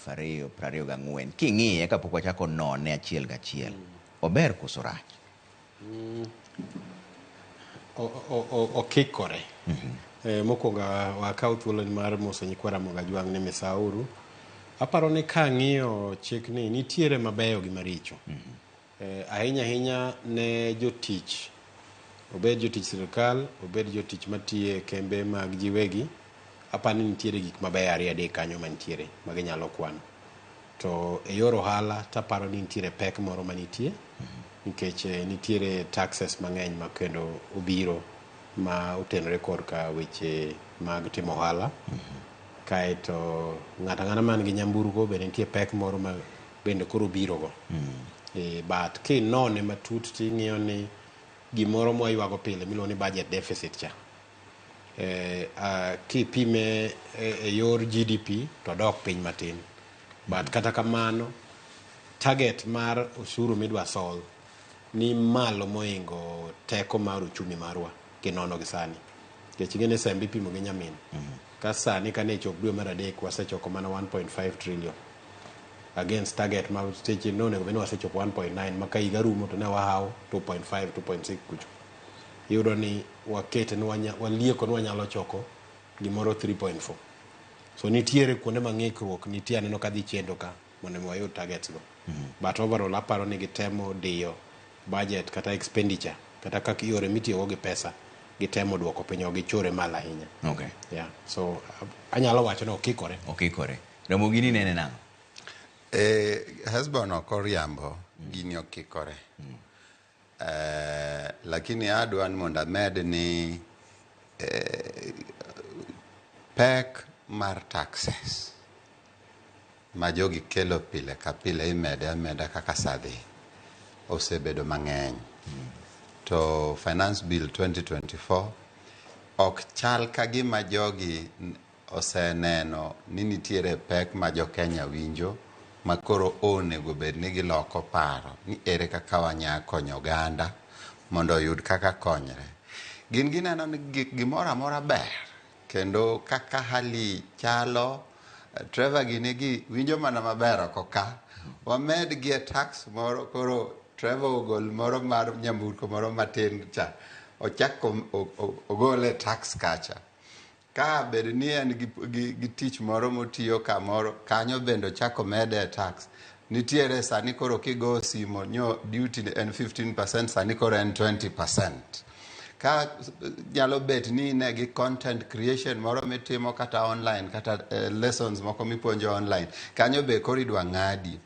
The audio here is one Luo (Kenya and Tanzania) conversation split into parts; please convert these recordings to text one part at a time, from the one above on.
2024. King'iye kapok wachako none achiel gachiel, ober koso rach? Okikore. Mokwongo wakaw thuolo mar moso nyikwa Ramogi Ajwang' ni misauru. Aparo ni kang'iyo chikni nitiere mabeyo gi maricho. Ahinya ahinya ne jotich, obed jotich sirikal, obed jotich matiyo e kembe mag jiwegi, aparo ni nitiere gik mabeyo ariyo adek kanyo mantiere ma ginyalo kwano. To e yor ohala taparo ni nitiere pek moro manitie nikech nitiere taxes mang'eny ma kendo obiro ma otenore korka weche mag timo ohala. Kaeto ng'ato ang'ata man gi nyamburko bende nitie pek moro ma bende koro obiro go. But kinone matut ting'iyo ni gimoro mwaywago pile miluongo ni budget deficit cha kipime e yor GDP to dok piny matin. But kata kamano target mar osuru midwa sol ni malo moingo teko mar uchumi marwa kinono gi sani. Nikech ing'e ni sembe ipimo gi nyamin. Ka sani kane chop dwe mar adek wasechoko mana 1.5 trillion against target ma seche no onego bed ni wasechopo 1.9 ma ka higa rumo to ne wahawo 2.5 2.6 kucho. Iyudo ni wakete ni walieko ni wanyalo choko gimoro 3.4. So nitiere kuonde ma ng'ikruok nitie, aneno ka dhi chendo ka mondo mi wayud targets go. But overall aparo ni gitemo diyo budget kata expenditure kata kaka yore mitiyogo gi pesa gitemo duoko piny, ok gichore malo ahinya. Yeah. So anyalo wacho ni okikore. Okikore. Ramogi ni nene nang'o? Hesbon ok oriambo, gini okikore. Lakini adwa ni mondo amed ni pek mar taxes ma jogi kelo pile ka pile imede ameda kaka sa dhi osebedo mang'eny. To Finance Bill 2024 ok chal ka gima jogi oseneno ni nitiere pek ma jo Kenya winjo ma koro onego bed ni giloko paro ni ere kaka wanya konyo oganda mondo oyud kaka konyre. Gin gineno ni gimoro amora ber kendo kaka hali chalo. Trevor gini gi winjo mana maber oko ka wamed gi e tax moro, koro Trevor ogol moro mar nyamburko moro matin cha ochak ogole tax kacha, ka bed ni en gi tich moro motiyo kamoro kanyo bende ochak omede e tax. Nitiere sani koro kigo simo nyo duty en 15%, sani koro en 20%. Ka nyalo bet ni ne gi content creation moro mitimo kata online kata lessons moko mipuonjo online kanyo be koro idwa ng'adi.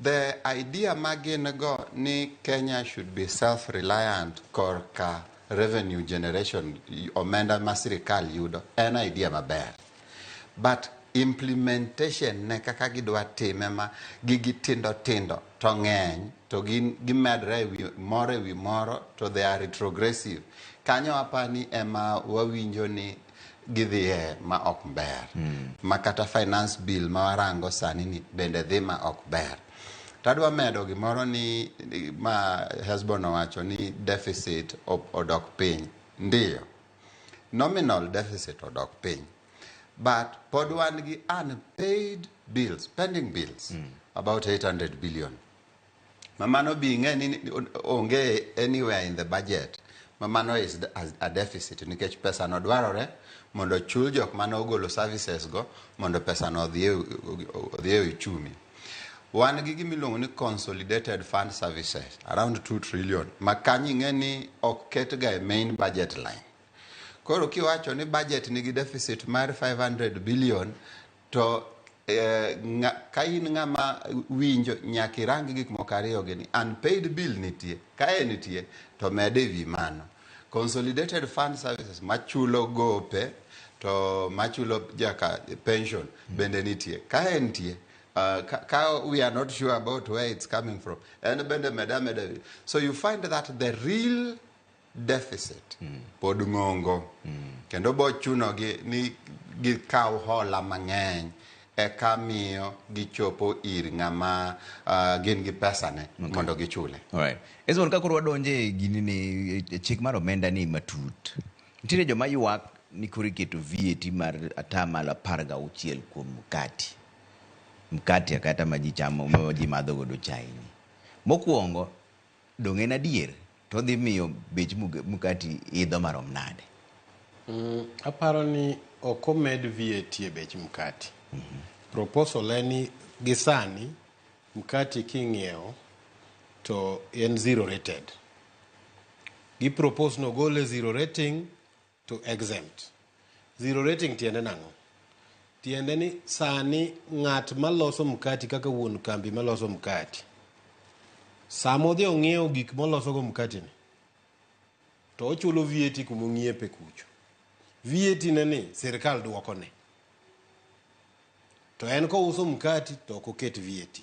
The idea ma gin go ni Kenya should be self-reliant korka revenue generation, omenda ma sirikal yudo, en idea maber, but implementation ne kaka gidwa time ma gigi tindo tindo to ng'eny to gin gimedre ewi moro ewi moro to they are retrogressive kanyo. Apani ema wawinjo ni gidhiye ma ok ber, ma kata finance bill ma warango sani ni bende dhi ma ok ber. Tadwa medo gimoro ni ma Hesbon owacho ni deficit odok piny. Ndiyo, nominal deficit odok piny, but pod wan gi unpaid bills, pending bills, about 800 billion ma mano bi ing'e ni onge anywhere in the budget, ma mano is a deficit nikech pesa no dwarore mondo ochul jok mane ogolo services go mondo pesa no odhi e uchumi. Wan gi gimiluongo ni consolidated fund services, around 2 trillion, ma kanyo ing'e ni ok ket ga e main budget line. Koro kiwacho ni budget nigi deficit mar 500 billion to ka in ng'ama winjo nyaka irang gik moko ariyo gi ni unpaid bill nitie kae nitie to mede ewi mano consolidated fund services machulo gope to machulo jaka pension bende nitie kae nitie. Ka we are not sure about where it's coming from, en bende meda meda. So you find that the real deficit pod ng'ongo kendo bo chunogi ni gikaw hola mang'eny eka miyo gichopo ir ng'ama gin gi pesa ne mondo gichule. Alright. Esmond, ka koro wadonje e gini ni e chik mar omenda ni matut. Nitiere joma ywak ni koro iketo VAT mar 16% kuom mkati. mkate kata ma ji chamo ma ji madho godo chai ni. Mokwongo, dong' en adier to odhi miyo bech mkati idho marom nade? Aparo ni ok omed VAT e bech mkati. Proposal en ni gi sani mkati king'iewo to en zero rated. Gi propose no gole zero rating to exempt. Zero rating tiende nang'o? Tiende ni sani ng'at maloso mkati kaka wuon kambi maloso mkati, sama odhi ong'iewo gik molosogo mkati ni, to ochulo VAT kuma ong'iepe kucho. VAT ne ni sirikal duokone. To en kouso mkati to ok oket VAT.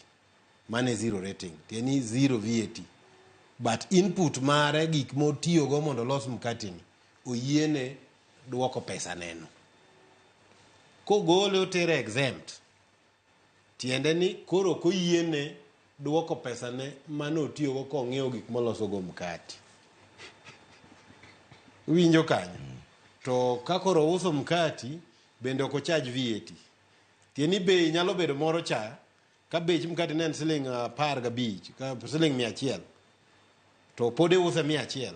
Mano e zero rating. Tiende ni zero VAT. But input mare gik motiyogo mondo olos mkati ni oyiene duoko pesa neno. Kogole otere exempt, tiende ni koro ok oyiene duoko pesa ne mane otiyogo kong'iewo gik molosogo mkati. Iwinjo kanyo? To ka koro ouso mkati, bende ok ocharge VAT. Tiende ni bei nyalo bedo moro cha, ka bech mkati ne en siling 15, ka siling 100, to pod iuse 100.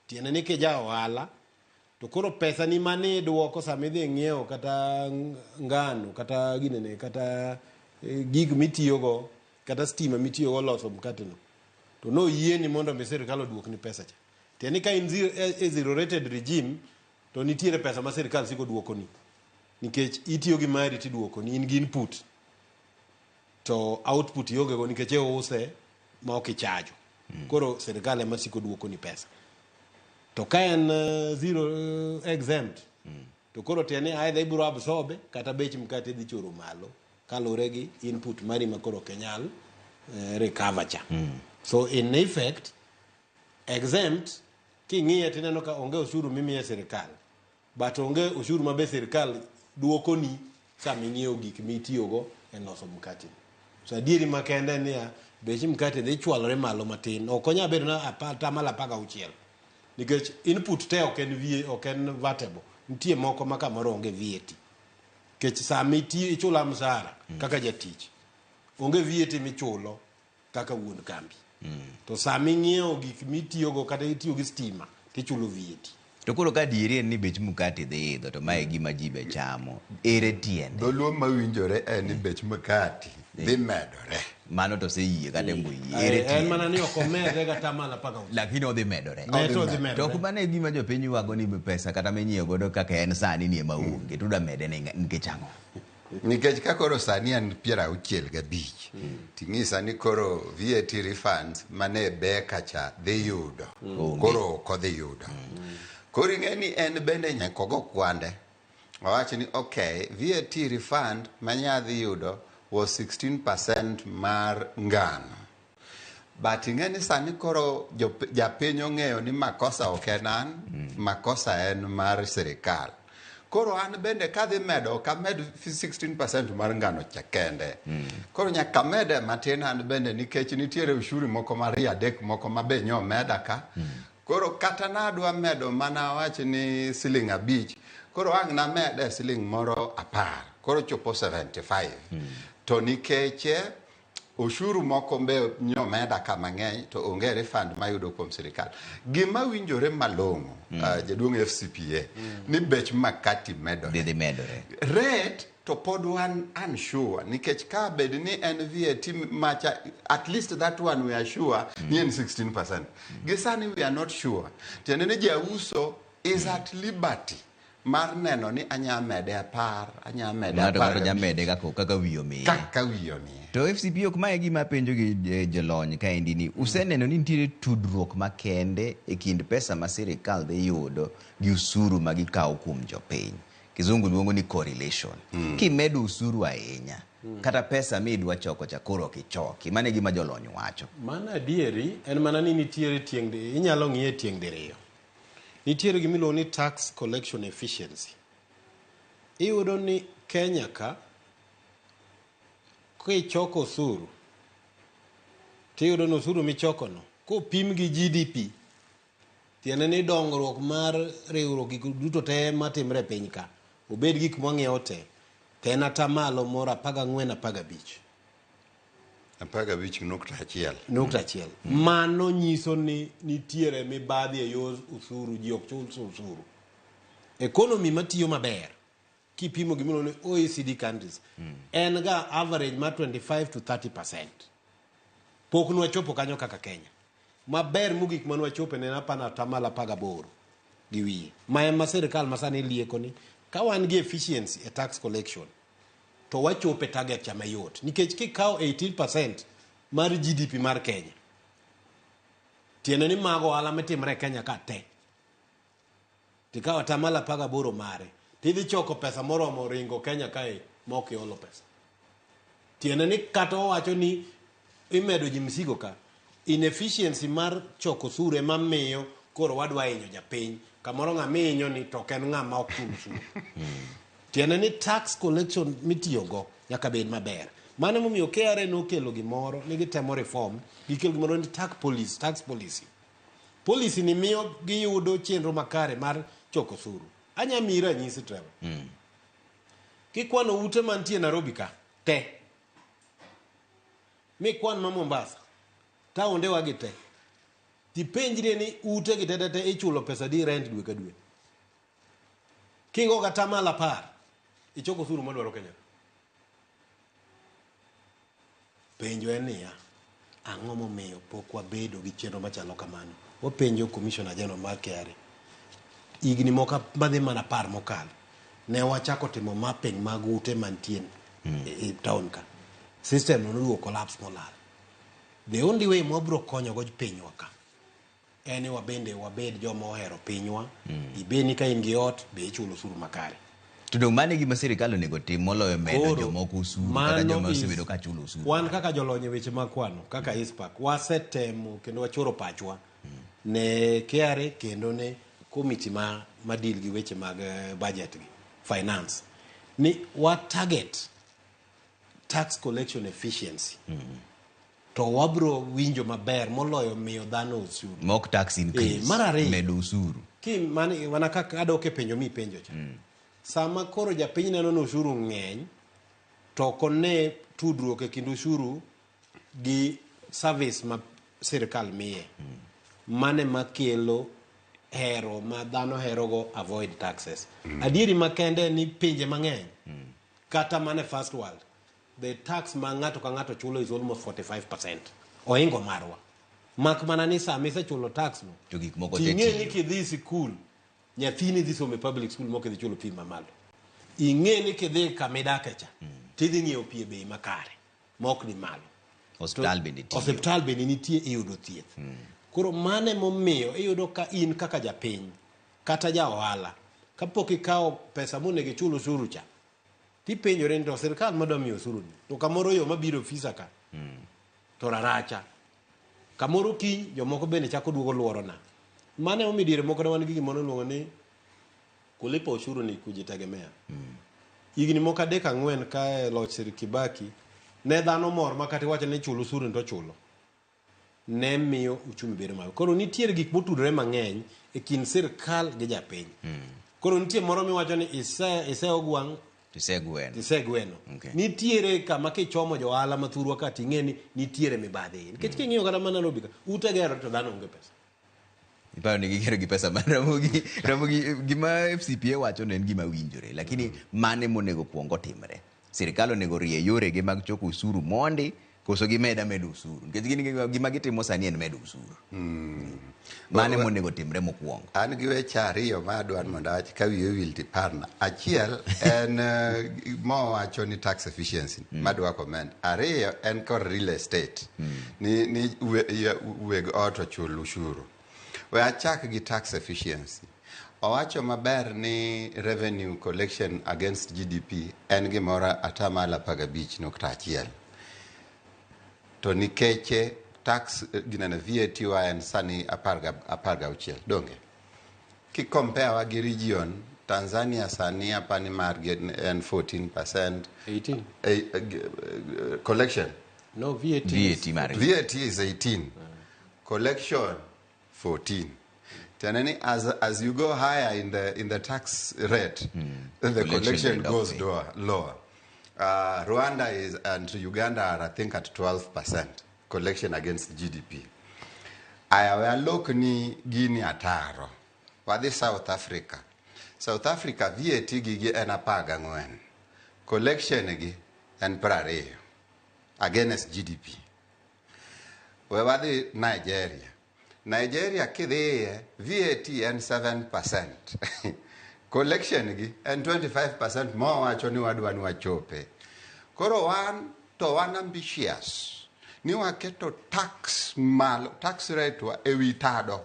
Tiende ni kija ohala, to koro pesa ni mane idwoko sama idhi ng'iewo kata ngano, kata ginene, kata gig mitiyogo, kata stima mitiyogo loso mkate no, to noyieni mondo mi sirikal oduokni pesa cha. Tiende ni ka in e zero rated regime, to nitiere pesa ma sirikal siko duokoni. Nikech itiyo gi mari tiduokoni, in gi input, to output ionge go nikech iuse ma ok ichajo. Koro sirikal ema siko duokoni pesa. To ka en zero exempt, to koro tiende ni either ibiro absorb kata bech mkate dhi choro malo kaluwore gi input mari ma koro ok inyal recover cha. So in effect, exempt king'iye tineno ka onge osuru mimiye sirikal, but onge osuru ma be sirikal duokoni sama ing'iewo gik mitiyogo e loso mkate. So adieri makende en niya, bech mkate dhi chwalore malo matin. Ok onyal bedo na atamalo 16. Nikech input te ok en VAT, ok en vatable. Nitie moko ma kamoro onge VAT. Nikech sama ichula msara kaka jatich, onge VAT michulo kaka wuon kambi. To sama ing'iewo gik mitiyogo kata itiyo gi stima, tichulo VAT. To koro ka adieri en ni bech mkate dhi idho to mae e gima ji be chamo, ere tiende? Dholuo mawinjore en ni bech mkati dhi medore. Mano to oseyie kata en boyie. Ere En tiende? mana ni ok omedre kata mana 16. Lakini odhi medore. Medre odhi medore. To ok mano e gima jopiny ywago ni pesa kata minyiewo godo kaka en sani ni ema onge. To udwa mede ni nikech ang'o? Nikech ka koro sani en 65, ting'isa ni koro VAT refunds mane beka cha dhi yudo. Koro ok odhi yudo. Koro ing'e ni en bende nyaka ogo kwande. Owach ni okay, VAT refund manya dhi yudo was 16% mar ngano. But ing'e ni sani koro japiny ong'eyo ni makosa ok en an, makosa en mar sirikal. Koro an bende kadhi medo, ok amed 16% mar ngano cha kende. Koro nyaka amede matin an bende nikech nitiere ushuru moko mariyo adek moko ma be nyomeda ka. Koro kata nadwa medo mana awach ni siling 5, koro ang' namede siling moro 10, koro chopo 75. To nikech ushuru moko be nyomeda ka mang'eny to onge refund mayudo kuom sirikal. Gima winjore malong'o, jaduong' FCPA, ni bech makati medore. Dhi medore. Rate to pod wan unsure nikech ka bed ni en VAT macha, at least that one we are sure ni en 16%. Gi sani we are not sure. Tiende ni jauso is at liberty mar neno ni anya mede 10, anya mede Ng'ato apar ng'ato gabich. nyamede kaka wiye omiye. Kaka wiye omiye. To FCPA ok mae gima apenjo gi jolony kaendi ni useneno ni nitiere tudruok makende e kind pesa ma sirikal dhi yudo gi usuru ma gikawo kuom jopiny. Kizungu luongo ni correlation. Kimedo usuru ahinya, kata pesa midwa choko cha koro ok ichoki. Mano e gima jolony wacho. Mano adieri en mana ni nitiere tieng' inyalo ng'iye tieng' diriyo. Nitiere gima iluongo ni tax collection efficiency. Iyudo ni Kenya ka kichoko osuru tiyudo ni osuru michokono kopim gi GDP, tiende ni dongruok mar riwruok gik duto te matimre e piny ka, obed gik mwang'iewo te, To en atamalo moro 14 15. 15.1. Nukta achiel. Mano nyiso ni nitiere mibadhi e yor usuru, ji ok chul usuru. Economy matiyo maber kipimo gimiluongo ni OECD countries en ga average mar 25 to 30%. Pok nwachopo kanyo kaka Kenya. Maber mogik manwachope ne en apana atamalo 18 gi wiye. Ma ema sirikal masani lieko ni ka wan gi efficiency e tax collection to wachopo e target cha mayot. Nikech kikawo 18% mar GDP mar Kenya, tiende ni mago ohala mitimre e Kenya ka te, tikawo atamalo 18 mare, tidhi choko pesa moromo ringo Kenya kae mok iolo pesa. Tiende ni kata owacho ni imedo ji msigo ka, inefficiency mar choko osuru ema miyo koro wadwa hinyo japiny. Kamoro ng'ama ihinyo ni to ok en ng'ama ok chul osuru. Tiende ni tax collection mitiyogo nyaka bed maber. Mano emomiyo KRA nokelo gimoro ni gitemo reform, gikelo gimoro ni tax policy, tax policy. Policy ni miyo giyudo chenro makare mar choko osuru. Anya miyi ranyisi Trevor. Kikwano ute mantie Nairobi ka te, mikwan ma Mombasa, taonde wa gi te, tipenjrie ni ute gi te te te ichulo pesa di rent dwe ka dwe. Kigo kata atamalo 10, ichoko osuru madwaro Kenya. Penjo en niya, ang'o momiyo pok wabedo gi chenro machalo kamano? Wapenjo Commissioner General mar KRA. Higni moko madhi mana 10 mokalo, ne wachako timo mapping mag ute mantie e town ka. System no noduogo collapse molal. The only way mwabro konyo go pinywa ka en ni wabende wabed joma ohero pinywa. Ibed ni ka in gi ot be ichulo osuru makare. To dong' mano e gima sirikal onego tim moloyo medo jomoko osuru kata joma osebedo ka chulo osuru. Wan kaka jolony e weche mag kwano kaka ICPAK wasetemo kendo wachoro pachwa ne KRA kendo ne komiti ma deal gi weche mag budget gi finance ni wa target tax collection efficiency. To wabro winjo maber moloyo miyo dhano osuru. Mok tax increase. Mar ariyo, medo osuru. Ki mana kaka adok e penjo mipenjo cha. Sama koro japiny neno ni osuru ng'eny, to ok one tudruok e kind osuru gi service ma sirikal miye. Mane makelo hero ma dhano herogo avoid taxes. Adieri makende ni pinje mang'eny, kata mana e first world, the tax ma ng'ato ka ng'ato chulo is almost 45%. Ohingo marwa. Mak mana ni sama isechulo tax no, to gik moko te ting'e ni tiyo. kidhi sikul, nyathini dhi somo e public school mok idhi chulo fee mamalo. Ing'e ni kidhi kama idake cha, tidhi ng'iewo pi e bei makare, mok ni malo. Osiptal bende tiyo. Osiptal bende nitie iyudo thieth. Koro mano emomiyo iyudo ka in kaka japiny, kata ja ohala, kapok ikawo pesa monego ichul osuru cha, tipenjore ni to sirikal madwa miyo osuru ni, to kamoro yo mabiro ofisa ka, to raracha. Kamoro kiny jomoko bende chako duogo luorona. Mano emomiyo diere moko ne wan gi gimoro iluongo ni kulipa ushuru ni kujitegemea. Higni moko 3 4 ka e loch Sir Kibaki, ne dhano mor ma kata iwacho ni chul osuru ni to chulo. Ne miyo uchumi bedo malo. Koro nitiere gik motudore mang'eny e kind sirkal gi japiny. Koro nitie moro miwacho ni ise ogwang', Isegweno. Isegweno. Okay. Nitiere kama kichomo jo ohala mathurwa ka ting'e ni nitiere mibadhi. Nikech king'iyo kata mana Nairobi ka, ute gero to dhano onge pesa. Iparo ni gigero gi pesa mar Ramogi. Ramogi gima FCPA wacho no en gima winjore, lakini mane monego kuong otimre? Sirikal onego rie yorege mag choko osuru mondi koso gimed ameda osuru? Nikech gin gima gitimo sani en medo osuru. Mane monego timre mokwongo? An gi weche ariyo ma adwaro mondo awach ka wiyi owil to iparna. Achiel en mowacho ni tax efficiency madwa comment. Ariyo en kor real estate. Ni weg ot ochul ushuru. We achak gi tax efficiency. Owacho maber ni revenue collection against GDP en gimoro atamalo 15.1. To nikech tax ginene VAT wa en sani 16 donge? Ki compare wa gi region, Tanzania sani apani margi en 14%. 18. Collection. No, VAT. VAT margi. VAT is 18. Collection 14. Tiende ni as you go higher in the tax rate, the Collection collection rate goes okay. lower. Rwanda is and Uganda are, I think, at 12% collection against GDP. Aya, we alok ni gini ataro. Wadhi South Africa. South Africa VAT gigi en 14. Collection gi en 20 against GDP. We wadhi Nigeria. Nigeria kidhiye VAT en 7%. Collection gi en 25% mowacho ni wadwa ni wachope. Koro wan to wan ambitious ni waketo tax malo, tax rate wa ewi tado.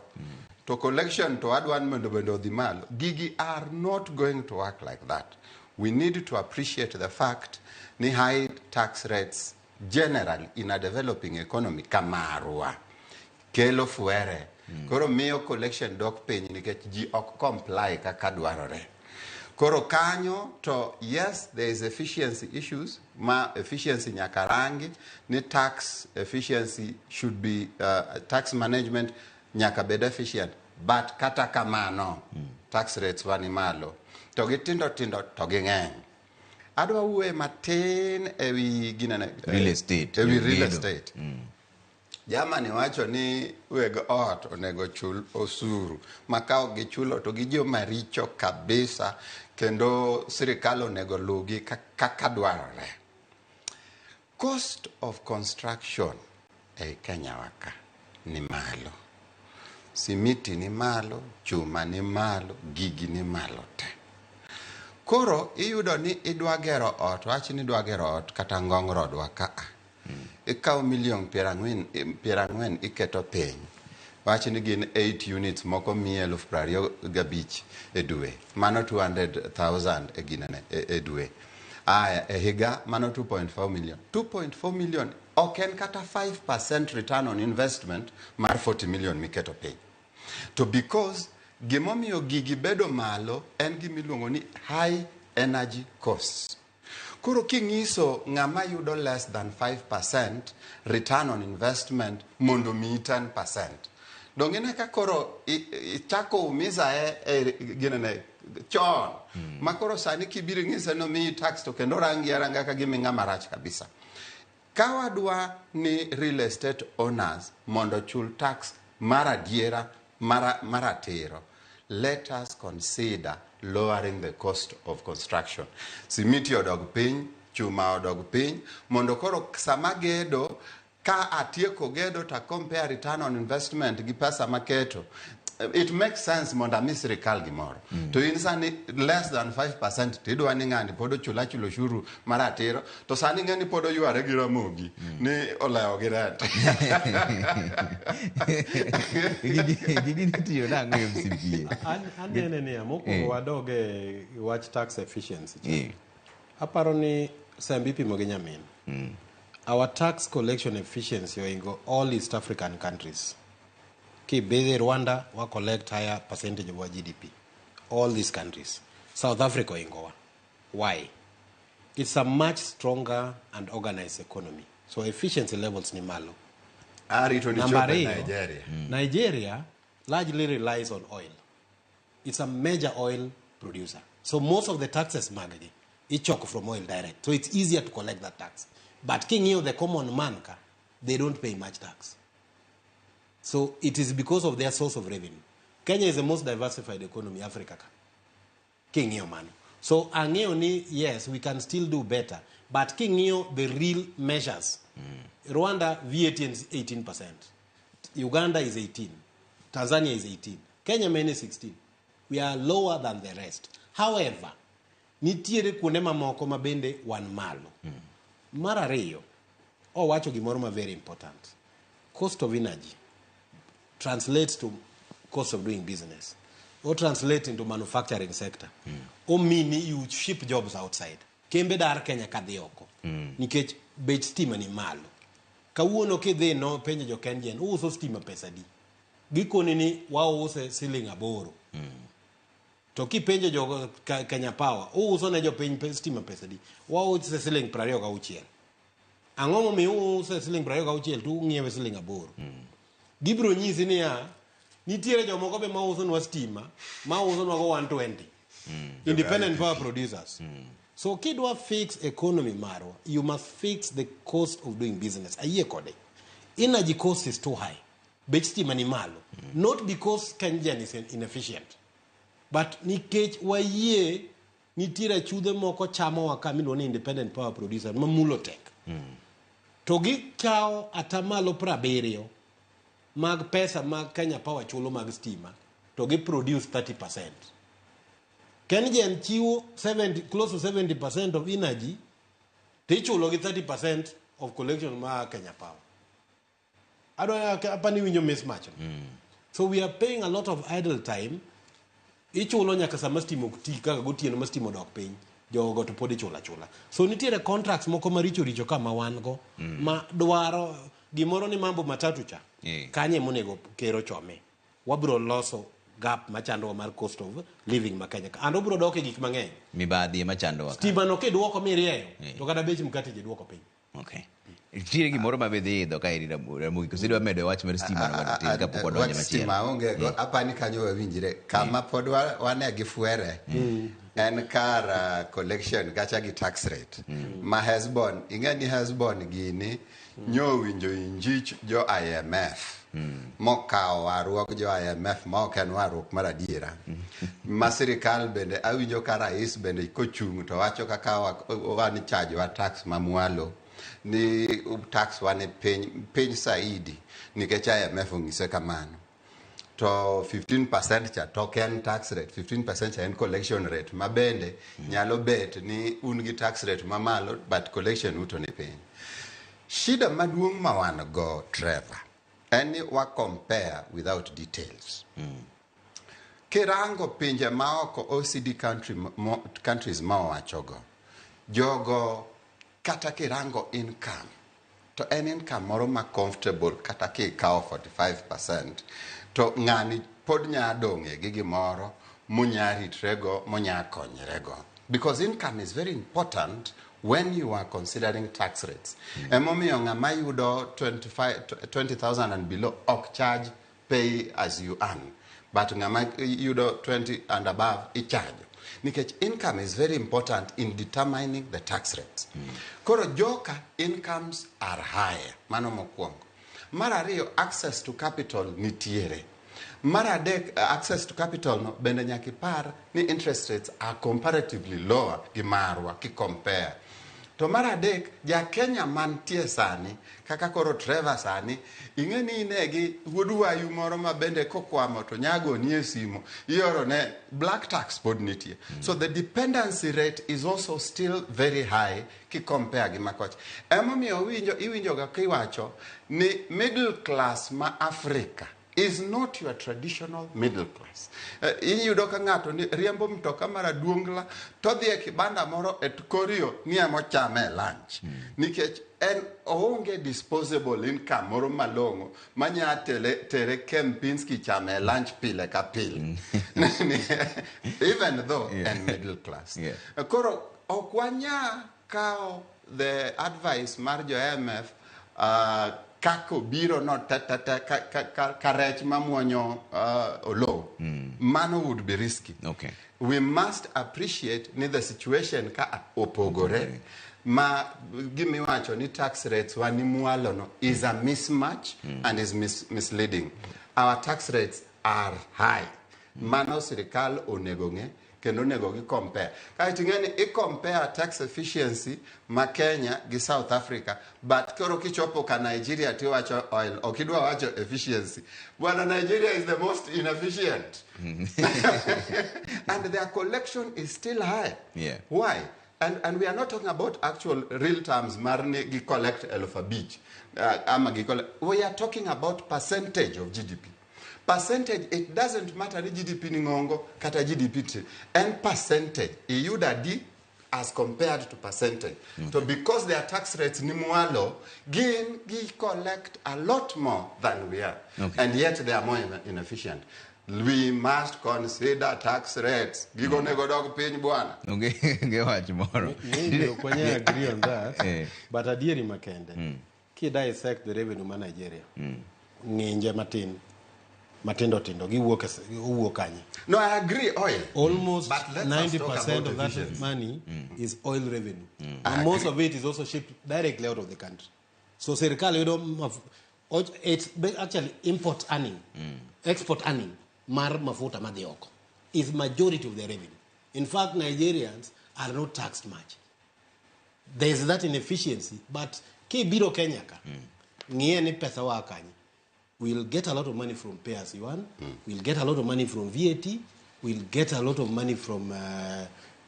To collection to wadwa ni mondo bende odhi malo. Gigi are not going to work like that. We need to appreciate the fact ni high tax rates generally in a developing economy kamarwa kelo fuere. Koro miyo collection dok piny nikech ji ok comply kaka dwarore. Koro kanyo to yes, there is efficiency issues ma efficiency nyaka rangi ni tax efficiency should be tax management nyaka bed efficient, but kata kamano tax rates wani malo to gitindo tindo to ging'eny. Adwa wuoye matin ewi ginene Real estate, ewi real gedo. estate. Germany wacho ni weg ot onego chul osuru ma ka ok gichulo to gijoma richo kabisa kendo sirikal onego lugi kaka dwarore. Cost of construction ei Kenya wa ka ni malo. Simiti ni malo, chuma ni malo, gigi ni malo te. Koro iyudo ni idwa gero ot, wach ni idwa gero ot kata Ngong Road wa ka a. Ikawo milion 40 iketo piny. Wach ni gin 8 units moko miyi 25,000 e dwe. Mano 200,000 e ginene e dwe. Aya, e higa mano 2.4 million. 2.4 million ok en kata 5% return on investment mar 40 million miketo piny. To because gimomiyo gigi bedo malo en gimiluongo ni high energy costs. Koro king'iso ng'ama yudo less than 5% return on investment mondo miyi 10%. Donge ine ka koro ichako umiza e ginene chon. Ma koro sani kibiro ing'ise ni omiyi tax to kendo rangi aranga ka gima ing'ama rach kabisa. Ka wadwa ni real estate owners mondo chul tax mar adiera maratiro, let us consider lowering the cost of construction. Simiti odog piny, chuma odog piny, mondo koro sama gedo, ka atieko gedo to compare return on investment gi pesa maketo, it makes sense mondo ami sirikal gimoro. To in sani less than 5% to idwa ni ng'ani pod ochul achul ushuru maratiro, to sani ng'eni pod oyware gi Ramogi ni olewo gi rent. Gigi nitiyo nang'o e MCPA? Anene niya, mokwongo wadog e wach tax efficiency. Aparo ni sembe ipimo gi nyamin. Our tax collection efficiency oingo all East African countries. Kibedhe Rwanda, wa collect higher percentage of our GDP. All these countries. South Africa oingowa. Why? It's a much stronger and organized economy. So efficiency levels ni malo. Arito ni Number chopo ariyo, Nigeria. Nigeria largely relies on oil. It's a major oil producer. So most of the taxes maggi ichoko from oil direct. So it's easier to collect that tax. But king'iyo the common man ka, they don't pay much tax. So it is because of their source of revenue. Kenya is the most diversified economy Africa ka. King'iyo mano. So ang'eyo ni yes, we can still do better. But king'iyo the real measures. Rwanda VAT is 18%. Uganda is 18. Tanzania is 18. Kenya mane 16. We are lower than the rest. However, nitiere kuonde mamoko ma bende wan malo. Mar ariyo, owacho gimoro ma very important. Cost of energy translates to cost of doing business or translate into manufacturing sector. Omini you ship jobs outside. Kembe dar Kenya kadhi oko. Nikech bech stima ni malo. Kawuono kidhi no penjo jo KenGen, uuso stima pesa di? Gikoni ni wause siling 8. To kipenjo jo Kenya Power, uuso ne jopiny stima pesa di? Wause siling 26. Ang'o momiyo uuso siling 26 to ung'iewe siling 8? Gibiro nyisi niya, nitiere jomoko be mausonwa stima, mausonwa go 120. Independent power producers. So kidwa fix economy marwa, you must fix the cost of doing business. Ayie kode. Energy cost is too high. Bech stima ni malo. Not because KenGen is inefficient, but nikech wayie nitiere achudhe moko chamowa ka miluongo ni independent power producer mamulo tek. To gikawo atamalo 70 mag pesa mag Kenya Power chulo mag stima to gi produce 30%. KenGen chiwo 70, close to 70% of energy to ichulo gi 30% of collection ma Kenya Power. Adwa apani winjo mismatch. So we are paying a lot of idle time. Ichulo nyaka sama stima ok ti kaka gotieno ma stima odok piny. Jogo to pod ichulo achula. So nitiere contracts moko maricho richo ka ma wan go ma dwaro gimoro ni mambo matatu cha. Kanye monego ker ochome. Wabiro loso gap machandowa mar cost of living ma Kenya ka. And obiro dok e gik mang'eny. Mibadhi ema chandowa ka. Stima no kidwoko mirieyo to kata bech mkate ji duoko piny. Okay. Nitiere gimoro ma be dhi idho ka eri Ramogi koso idwa medo wach mar stima no mondo tin kapok wadonjo Wach machielo. stima onge go apani kanyo wawinjre kama pod wane gi fwere en kar collection kacha gi tax rate ma Hesbon ing'e ni Hesbon gini nyo winjo injich jo IMF mokawo warruok jo IMF ma ok en warruok mar adiera ma sirikal bende awinjo ka rais bende kochung' to wacho kaka wan charge wa tax mamwalo ni tax wa ni piny piny saidi nikech IMF ong'ise kamano to 15% cha to ok en tax rate 15% cha en collection rate ma bende nyalo bet ni un gi tax rate mamalo but collection uto ni piny. Shida maduong' ma wan go Trevor en ni wa compare without details. Kirango pinje maoko OECD country, countries ma owachogo jogo kata kirango income to en income moro ma comfortable kata kikawo 45% to ng'ani pod nya dong'e gi gimoro monya ritrego monya konyrego because income is very important when you are considering tax rates. Emomiyo ng'ama yudo 25 20,000 and below ok charge pay as you earn but ng'ama yudo 20 and above icharge nikech income is very important in determining the tax rates. Koro joka incomes are higher, mano mokwongo. Mar ariyo, access to capital nitiere. Mar adek, access to capital no bende nyaka ipar ni interest rates are comparatively lower gi marwa ki compare. To mar adek, ja Kenya mantie sani, kaka koro Trevor sani, ing'e ni ine gi wuod wayu moro ma bende kokwamo to nyago ni e simo, ioro ne black tax pod nitie. So the dependency rate is also still very high ki compare gi makocha. Emomiyo iwinjo ga kiwacho ni middle class ma Africa is not your traditional middle class. Iyudo ka ng'ato ni riembo mtoka mar aduongla to dhi e kibanda moro e korio ni ema ochame e lunch. Nikech en oonge disposable income moro malong'o manya tere Kempinski chame e lunch pile ka pile. Even though en middle class. Koro ok wanya kawo the advice mar jo IMF kaka obiro no te te te ka rech mamuonyo oloo. Mano would be risky. We must appreciate ni the situation ka opogore. Ma gimiwacho ni tax rates wa ni mwalo no is a mismatch and is misleading. Our tax rates are high. Mano sirikal onego ng'e kendo onego gi compare. Kaeto ing'e ni i compare tax efficiency ma Kenya gi South Africa, but koro kichopo ka Nigeria tiwacho oil, ok idwa wacho efficiency. Bwana, Nigeria is the most inefficient. And their collection is still high. Why? And we are not talking about actual real terms mar ni gi collect 5,000. Ama gi collect. We are talking about percentage of GDP. Percentage, it doesn't matter ni GDP ni ng'ongo kata GDP ti. En percentage, iyudo adi as compared to percentage. So because their tax rates ni mwalo, gin gi collect a lot more than we are. And yet they are more inefficient. We must consider tax rates. Gigo nego dog piny bwana. Onge wach moro. Maybe ok wanyal agree on that, but adieri makende. Ki dissect the revenue ma Nigeria, ng'inje matin. matindo tindo giwuok owuok kanye? No, I agree, oil. Almost But let us talk 90% about of that efficiency. money is oil revenue. I And most agree. of it is also shipped directly out of the country. So serikal yudo it's actually import earning, export earning mar mafuta madhi oko is majority of the revenue. In fact, Nigerians are not taxed much. There is that inefficiency, but kibiro Kenya ka, ng'iye ni pesa waa kanye. We'll get a lot of money from pay as you earn. We'll get a lot of money from VAT. We'll get a lot of money from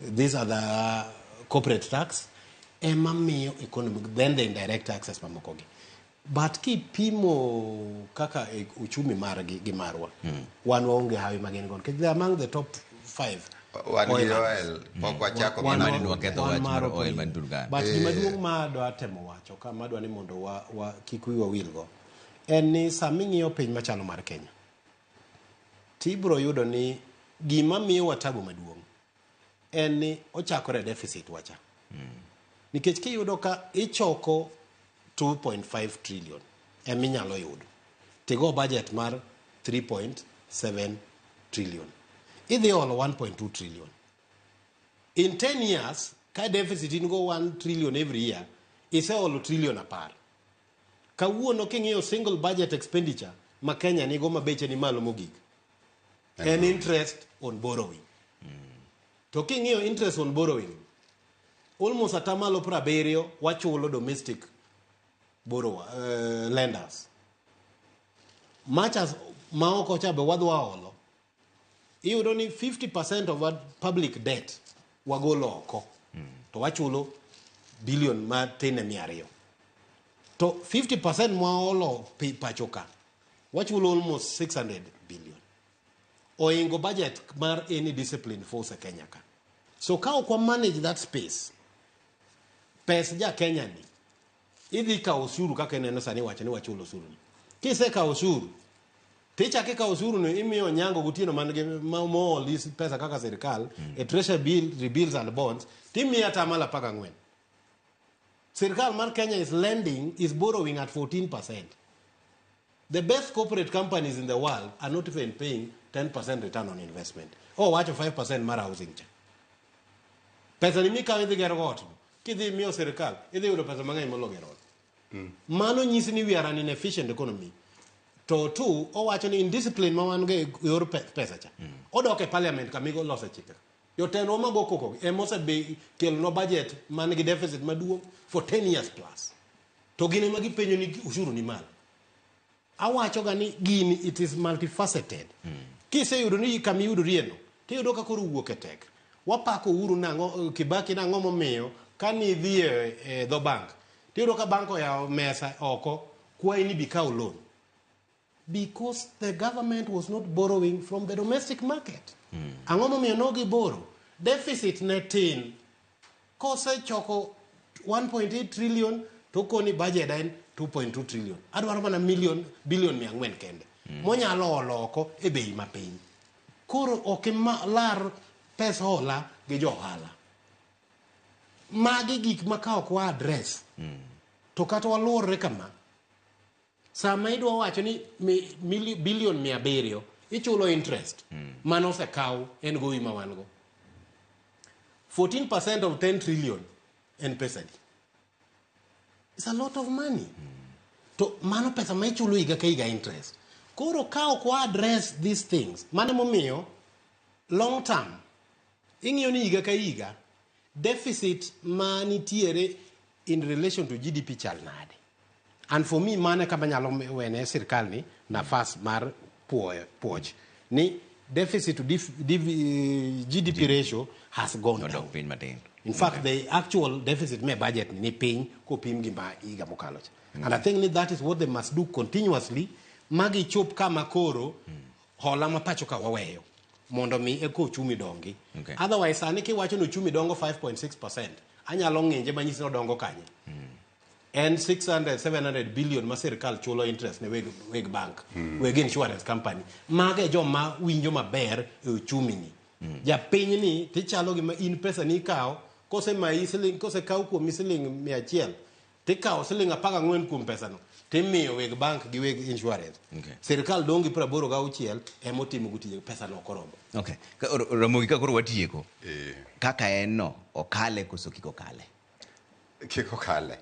these other corporate tax. Ema miyo economic, then the indirect taxes mamokogi. But kipimo kaka e uchumi margi gi marwa, wan waonge hawi magin go. Nikech they are among the top 5 Wan gi oil earners. oil, pok wachako Wan- mana Mani wan- waketho wan wach mar mar oil man Turkana. But gima duong' ma adwa temo wacho ka madwa ni mondo wa kik wiwa wilgo en ni sama ing'iyo piny machalo mar Kenya tibiro yudo ni gima miyowa tabu maduong' en ni ochakore e deficit wacha. Nikech kiyudo ka ichoko 2.5 trillion eminyalo yudo tigo budget mar 3.7 trillion, idhi olo 1.2 trillion in 10 years. Ka deficit in go 1 trillion every year, iseolo trillion 10. Kawuono king'iyo single budget expenditure ma Kenya nigo ma beche ni malo mogik en interest on borrowing. To king'iyo interest on borrowing, almost atamalo 70 wachulo domestic borrower, lenders, much as maoko cha be wadwa olo. Iyudo ni 50% of our public debt wagolo oko to wachulo billion matin e 200, to 50% mwaolo pacho ka wachulo almost 600 billion, oingo budget mar any discipline force e Kenya ka. So ka ok wa manage that space, pes ja Kenya ni idhi kawo osuru kaka ineno sani wacho ni wachulo osuru ni. Kisekawo osuru tichako ikawo osuru no imiyo Onyango gotieno man gi mool gi pesa kaka sirikal e treasury bill, bills and bonds, timiyo atamalo 14. Sirikal mar Kenya is lending, is borrowing at 14%. The best corporate companies in the world are not even paying 10% return on investment. Oh, wacho 5% mar housing cha. Pesa ni mikawo idhi gero go ot no. Kidhi miyo sirikal, idhi yudo pesa mang'eny molo gero ot. Mano nyisi ni we are an inefficient economy. To two, owacho ni indiscipline ma wan go e yor pesa cha. Odok e parliament kamigo lose chike. Jotendwa mago koko gi ema osebe kelonwa budget man gi deficit maduong' for 10 years plus. To gin ema gipenjo ni ushuru ni malo. Awacho ga ni gini it is multifaceted. Kiseyudo ni kama iyudorie no, tiyudo ka koro wuok e tek. Wapako Uhuru nang'o, Kibaki nang'o momiyo ka nidhi e dho bank, tiyudo ka bank oyawo mesa oko kwayi ni bi kaw loan. Because the government was not borrowing from the domestic market. Ang'o momiyo no giboro? Deficit ne tin. Kosechoko 1.8 trillion to koni budget en 2.2 trillion. Adwaro mana million billion 400 kende. Monyalo olo oko e bei mapiny. Koro ok lar pes hola gi jo ohala. Magi gik ma ka ok wa address to kata waluorre kama, sama idwa wacho ni billion 700 ichulo interest mano osekaw en gowi ma wan go, 14% of 10 trillion en pesa di? It's a lot of money. To mano pesa ma ichulo higa ka higa interest. Koro ka ok wa address these things, mano emomiyo long term ing'iyo ni higa ka higa deficit ma nitiere in relation to GDP chal nade. And for me, mano e kama nyalo wene sirkal ni nafas mar puoch ni deficit to GDP ratio has gone down. Odok piny matin. In fact, the actual deficit me budget ni piny kopim gi ma higa mokalo cha. And I think ni that is what they must do continuously magi chop kama koro hola ma pacho ka waweyo mondo mi eko uchumi dongi. Otherwise sani kiwacho ni uchumi dongo 5.6%, anyalo ng'inje manyisi ni odongo kanye. En 600 700 billion ma sirikal chulo interest ne weg bank, weg insurance company. Mago e joma winjo maber e uchumi ni. Japiny ni tichalo gima in pesa ni ikawo kosemayi siling, kosekaw kuomi siling 100. Tikawo siling 14 kuom pesano timiyo weg bank gi weg insurance. Okay. Sirikal dong' gi 86 ema otimo go tije, pesano ok oromo. Okay. Ramogi ka koro watieko. Eh. Kaka en no, okale koso kik okale? Kik okale.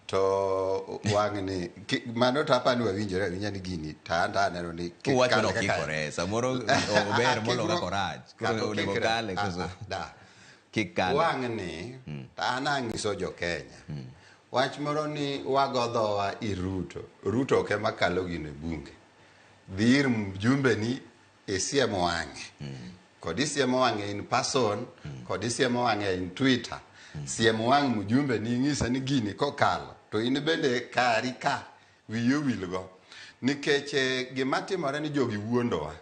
To wang'ni mano to apani wawinjore awinja ni gini to an to aneno ni kik Uwacho kale ni kaka okikore, samoro ober molo Kikruok- kaka orach. kata Koro onego okikre. okale Ah, koso ah, da. kik kale. Wang'ni to an ang'iso jo Kenya. Wach moro ni wago dhowa ir Ruto. Ruto ok ema kalo gino e bunge. Dhi ir mjumbe ni isiem wang'e. Kod isiemo wang'e in person, kod isiemo wang'e in Twitter. Siem wang' mjumbe ni ing'ise ni gini kokalo to in bende kari ka wiyi owilgo. Nikech gima timore ni jogi wuondowa.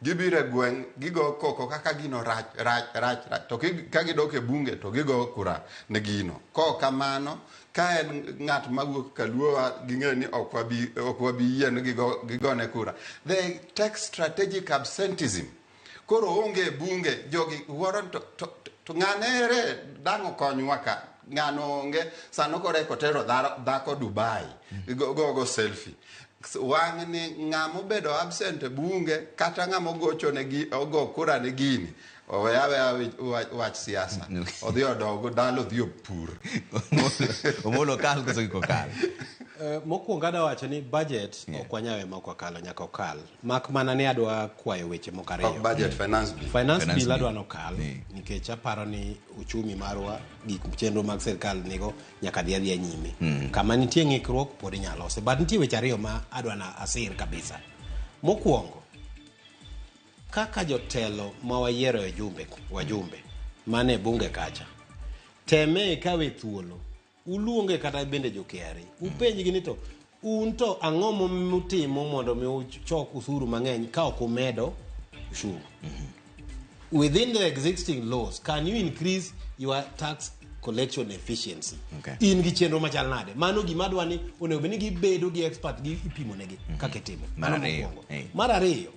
Gibiro e gweng' gigo koko kaka gino rach rach rach rach to ka gidok e bunge to gigo kura ne gino. Kok kamano ka en ng'at mawuok kaluowa ging'eyo ni ok wabi ok wabi yie ni gigone kura. They take strategic absenteeism. Koro onge e bunge jogi wuoro to ng'ane ere dang' okonywa ka ng'ano onge sano koro eko tero dhako Dubai go selfie. Wang'ni ng'ama obedo absent e bunge kata ng'ama ogochone gi ogo kura ne gini owe aweya wach siasa odhi odog dala odhi opur. Omolo okal koso kik okal? Mokwongo adwa wacho ni budget ok wanyal weyo ma ok wakalo, nyaka okal. Mak mana ni adwa kwayo weche moko ariyo. Ok budget, finance bill. Finance Finance bill bill. adwa nokal nikech aparo ni uchumi marwa gik chenro mag sirkal nigo nyaka dhi adhiya nyime. Kama nitie ng'ikruok pod inyalo lose. But nitie weche ariyo ma adwa na asir kabisa. Mokwongo, kaka jotelo ma wayiero e jumbe, wajumbe mane bunge kacha, teme ikawe thuolo, uluonge kata bende jo KRA, upenjgi ni to un to ang'o mutimo mondo mi uchok usuru mang'eny ka ok umedo ushuru? Within the existing laws, can you increase your tax collection efficiency? Okay. In gi chenro machal nade? Mano gima adwa ni onego bed ni gibedo gi expert gi ipimo negi kaka itimo. Mar Mano ariyo, mokwongo. eh. Mar ariyo,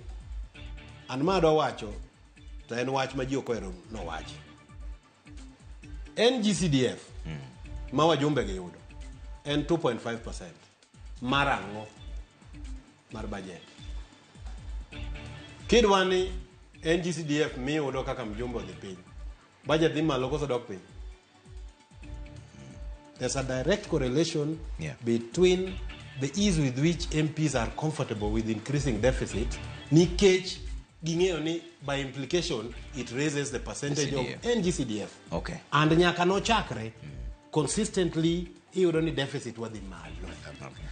an ma adwa wacho to en wach ma ji ok ohero nowachi. NGCDF ma wajumbe gi yudo en 2.5% mar ang'o? Mar budget. Kidwa ni NGCDF miyudo kaka mjumbe odhi piny, budget dhi malo koso dok piny? There's a direct correlation between the ease with which MPs are comfortable with increasing deficit, nikech ging'eyo ni by implication it raises the percentage of CDF. NGCDF. Okay. And nyaka nochakre consistently iyudo ni deficit wadhi malo. Okay.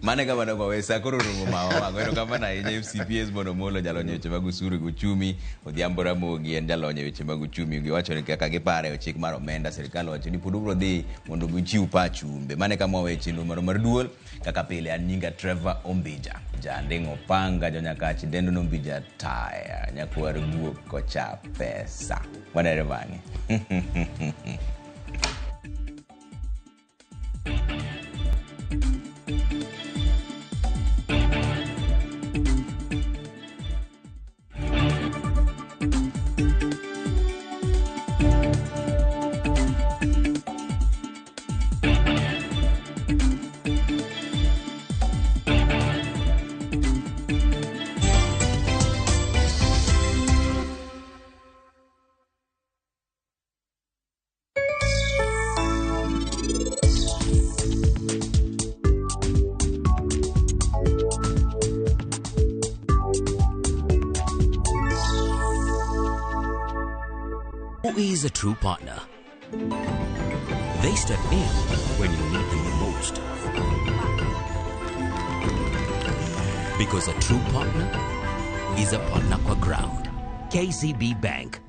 Mane kama ne wawe sa koro romo ma wang'o. Erokamano ahinya FCPS Bono Molo jalony e weche mag osuru gi uchumi, Odhiambo Ramogi en jalony e weche mag uchumi. Giwacho ni kaka gipare chik mar omenda, sirikal owacho ni pod ubiro dhi mondo gichiw pachumbe. Mane kama wawe chenro marwa mar duol. Kaka pile an nyinga Trevor Ombija, janding' opanga, jonyakach dendo no Ombija taya, nyakwar guok kocha pesa. Wanere bang'e. Who is a true partner? They step in when you need them the most. Because a true partner is a partner kwa ground. KCB Bank.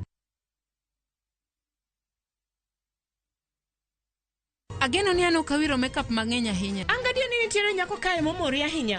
Ageno ni an ok awiro makeup mang'eny ahinya. An gadier ni nitiere nyako kae momori ahinya.